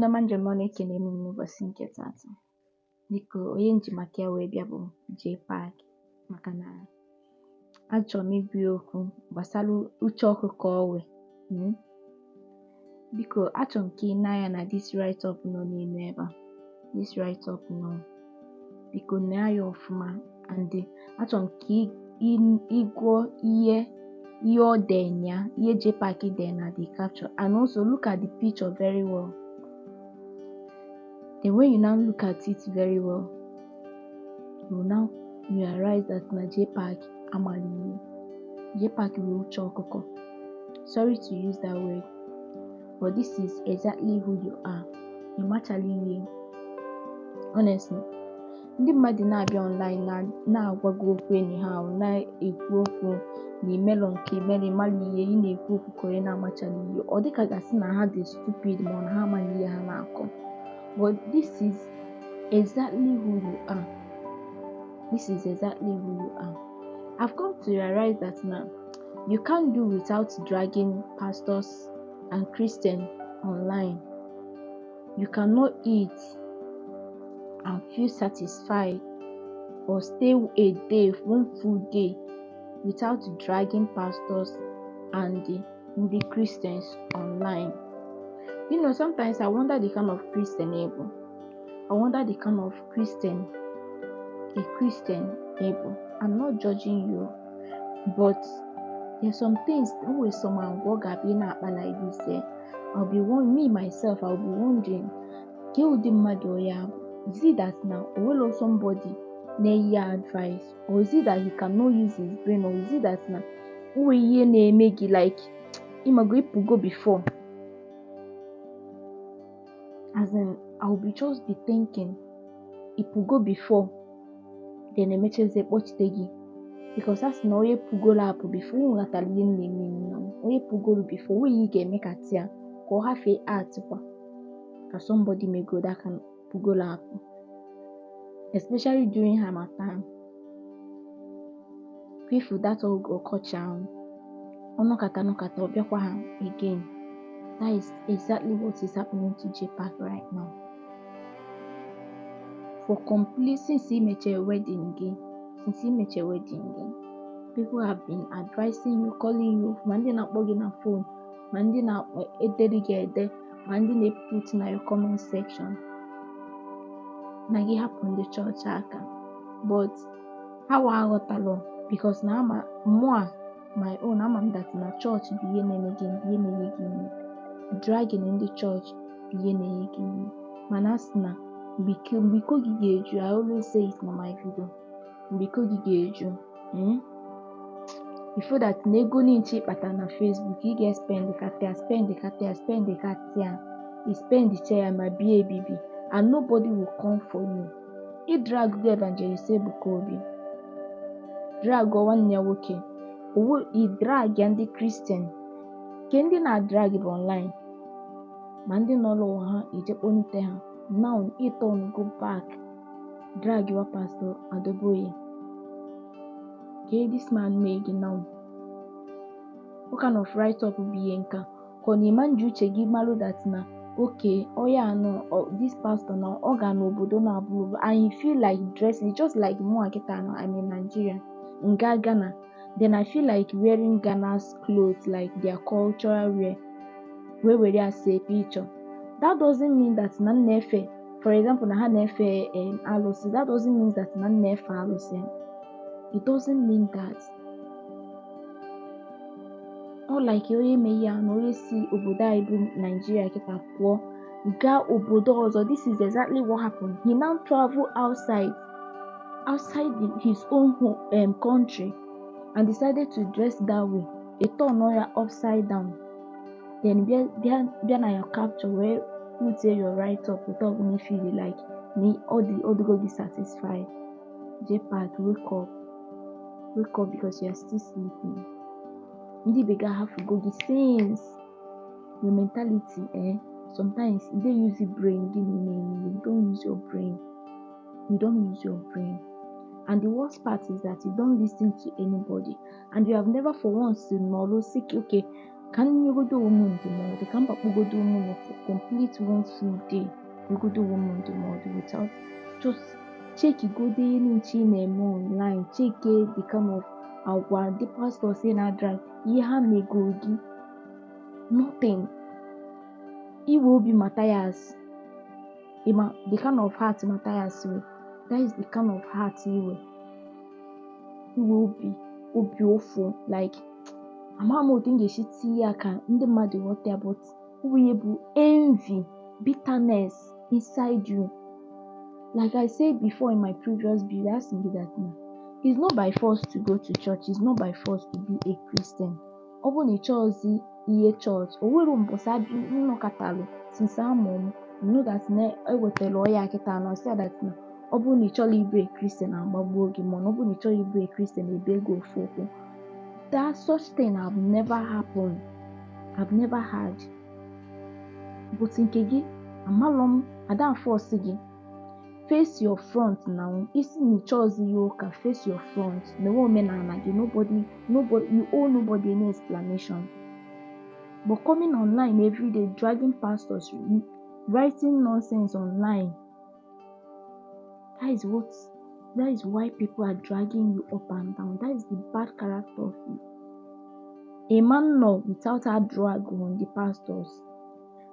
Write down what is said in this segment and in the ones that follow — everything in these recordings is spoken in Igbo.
Ndị ọma njem ọ na-ekele m n'ụbọchị nke taata. Biko onye nji maka ya wee bịa bụ JPAC, maka na achọrọ m igwu ya okwu gbasara uche ọkụkọ owe. Biko achọrọ m ka ị nee anya na this write up nọ n'elu ebe a. This write up nọ. Biko nee ya ọfụma, and achọrọ m ka ị gụọ ihe ọ dee na ya, ihe JPAC dee na the caption, and also look at the picture very well. Then when you now look at it very well, you will now realize that na JPAC amala ihe. JPAC bụ uche ọkụkọ. Sorry to use that word, but this is exactly who you are. Ị machala ihe. Honestly, ndị mmadụ na-abịa online na-agwa gị okwu anyhow, na-ekwu okwu na imelọ nke imere, ịmala ihe, ị na-ekwu okwu ka onye na-amachala ihe. Ọ dịka gasị na ha dị stupid ma ọ na ha amaghị ihe ha na-akọ. But this is exactly who you are. This is exactly who you are. I've come to realize that now you can't do without dragging pastors and Christians online. You cannot eat and feel satisfied or stay a day, one full day, without dragging pastors and the Christians online. You know, sometimes I wonder the kind of Christian able. I wonder the kind of Christian, a Christian able. I'm not judging you, but there's some things, always someone go like this. I'll be one, me myself, I'll be wondering, is it that now or somebody na advice, or is it that he cannot use his brain, or is it that now like go before? As in, I'll be just be thinking, it will go before, then emecheze kpọchite gị, because that's na onye pugoro apụ before ghọtara ihe m na-eme now. Onye pugoro before, onye ị ga-eme ka tia ka ọ hafee atịkwa ka somebody may go that can pugoro apụ, especially during harmattan. If that ọkọchị ahụ ọnọkata nọkata ọ bịakwa ha again. That is exactly what is happening to JPAC right now. For complete, since he made a wedding again, people have been advising you, calling you, ma ndị na-akpọ gị na phone, ma ndị na-edere gị ede, ma ndị na-put na your comment section, na gị hapụ ndị chọọchị aka. But ha wa aghọtalụ, because na ama mụa my own, ama m that na chọọchị bụ ihe na-eme gị, ihe na-enye gị nri. Dragging ndị chọọchị bụ ihe na-enye gị nri. Mana a sị na mgbe iko gị ga-eju, I always say it na my video, mgbe iko gị ga-eju, you feel that na ego niile ị kpatara na Facebook, ị ga-spend katia, i spend ya ma bie ebibi, and nobody will come for you. Ị drag go Evangelist Ebuka Obi, drag nwanne ya nwoke, owu ị drag ya ndị Christian, ke ndị na-drag bụ online, ma ndị nọ n'ụwa ha ijekponite ha. Now ị turn go back drag your pastor Adeboye. Okay, this man made now. What kind of write up bụ ihe nka? Ka ọ na-ema nji uche gị malụ that na okay, oya no, or this pastor now ọ ga n'obodo na-abụ, and you feel like dressing just like mụ kịta now. I'm in Nigeria, nga Ghana, then I feel like wearing Ghana's clothes, like their cultural wear, wee were ya see picture. That doesn't mean that na na-efe, for example, na ha na-efe alụsị. That doesn't mean that na na-efe alụsị. It doesn't mean that. Ọ like onye mee ya na onye si obodo anyị bụ Nigeria kịta pụọ gaa obodo ọzọ. This is exactly what happened. He now travel outside his own home, country, and decided to dress that way. He turned ya upside down. Then bịa na your capture wee put your write up without ọbụla if you like na ọ dị ọdịgo gị satisfied. JPAC, wake up. Wake up, because you are still sleeping. Ndị be gị ahafụgo gị since. Your mentality, sometimes you don't use your brain. You don't use your brain. You don't use your brain. And the worst part is that you don't listen to anybody, and you have never for once nọrọ sị okay, Ka m nyegodo onwe m ndụmọdụ, ka m bakpugodo onwe m for complete one full day, nyegodo onwe m ndụmọdụ without just chekigodo ihe niile ị na-eme online, cheke the kind of agwa ndị pastors ị na-adrag, ihe ha megoro gị, nothing. Iwe obi Matthias, ịma the kind of heart Matthias nwe, that is the kind of heart iwe. Iwe obi, obi ụfụ, like ama m otu m ga-esi tinye ya ka ndị mmadụ ghọta ya, but ọ bụ ihe bụ envy, bitterness inside you. Like I said before in my previous video, asị m gị that na it's not by force to go to church, it's not by force to be a Christian. Ọ bụrụ na ị chọọzi ihe chọọchị, o nwero mbọsị nnọkọtalụ since amụ m know that na ewetara ọya kịta na ọsị that na ọ bụrụ na ị chọrọ ịbụ a Christian agbagbuo gị, mana ọ bụrụ na ị chọrọ ịbụ a Christian ebe gị ofu ụkwụ. That such thing have never happened. I've never had. But nke gị, amalọ m, ada force gị. Face your front now. Isi na ị chọọzi ihe ụka, face your front. Mewe omenala gị. Nobody, you owe nobody any explanation. But coming online every day, dragging pastors, writing nonsense online, that is why people are dragging you up and down. That is the bad character of you. A man no without her drag on the pastors,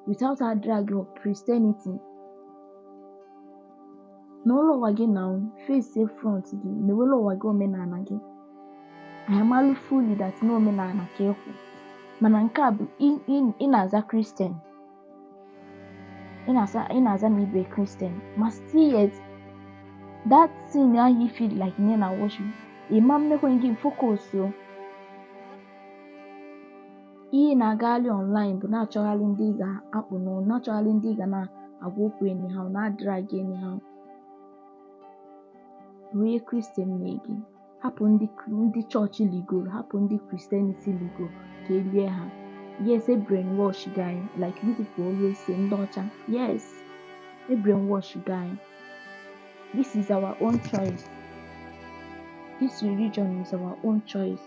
without her drag of Christianity. N'ụlọ ụwa gị now, face front gị, mewere ụwa gị omenala gị. I amalụ fully that na omenala ka ịkwụ. Mana nke a bụ ị na-aza Christian. Ị na-aza na ịbụ a Christian. Ma still yet, that thing ahụ you feel like na ị na-worship, ịma mmekwa gị focus o. Ihe na-agagharị online bụ na-achọgharị ndị ị ga-akpụ n'ọnụ, na-achọgharị ndị ị ga na-agwa okwu anyhow, na-adrag anyhow. Bụ ihe Christian mee gị. Hapụ ndị chọọchị ligoro, hapụ ndị Christianity ligoro ka elie ha. Yes, e brainwash guy, like you people always say, ndị ọcha. Yes, e brainwash guy. This is our own choice. This religion is our own choice.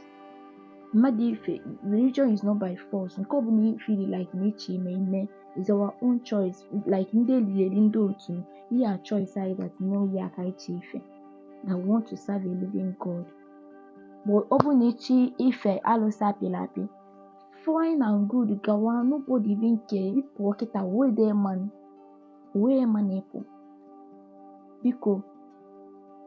Mmadụ ife, religion is not by force. Nke ọbụla you feel like na iche ime is our own choice. Like ndị eliri ndị otu m, ihe a choice anyị that no ihe aka iche ife. That we want to serve a living God. But ọ bụrụ na ịchị ife alụsị apịrị apị, fine and good, gawa, nobody even care. Ịpụọ kịta, wee man ịpụ. Biko,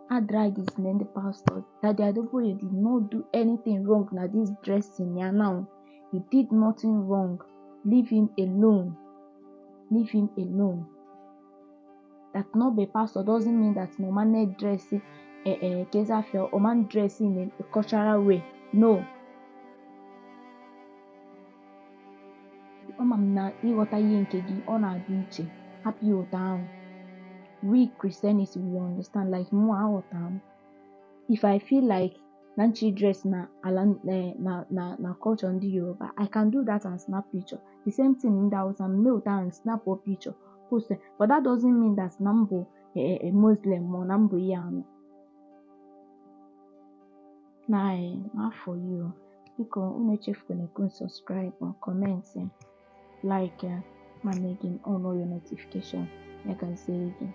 adragis na ndị pastors. Daddy Adeboye did not do anything wrong na this dressing ya now. He did nothing wrong. Leave him alone. Leave him alone. That not be pastor doesn't mean that no man dress or man dress in a cultural way. No. Ama m na ịghọta ihe nke gị ọ na-adị iche. Hapụ ya ụtọ ahụ. We Christianity, we understand. Like mụ aghọta m. If I feel like na nchi dress na ala na culture ndị Yoruba, I can do that and snap picture. The same thing ndị Hausa, m mee ụtọ and snap a picture, post it. But that doesn't mean that na m bụ a Muslim ma na m bụ ihe anọ. Na afọ you. Biko unu echefukwana ka unu subscribe, comment, like, ma mee gị on all your notification. Ya gaziere gị.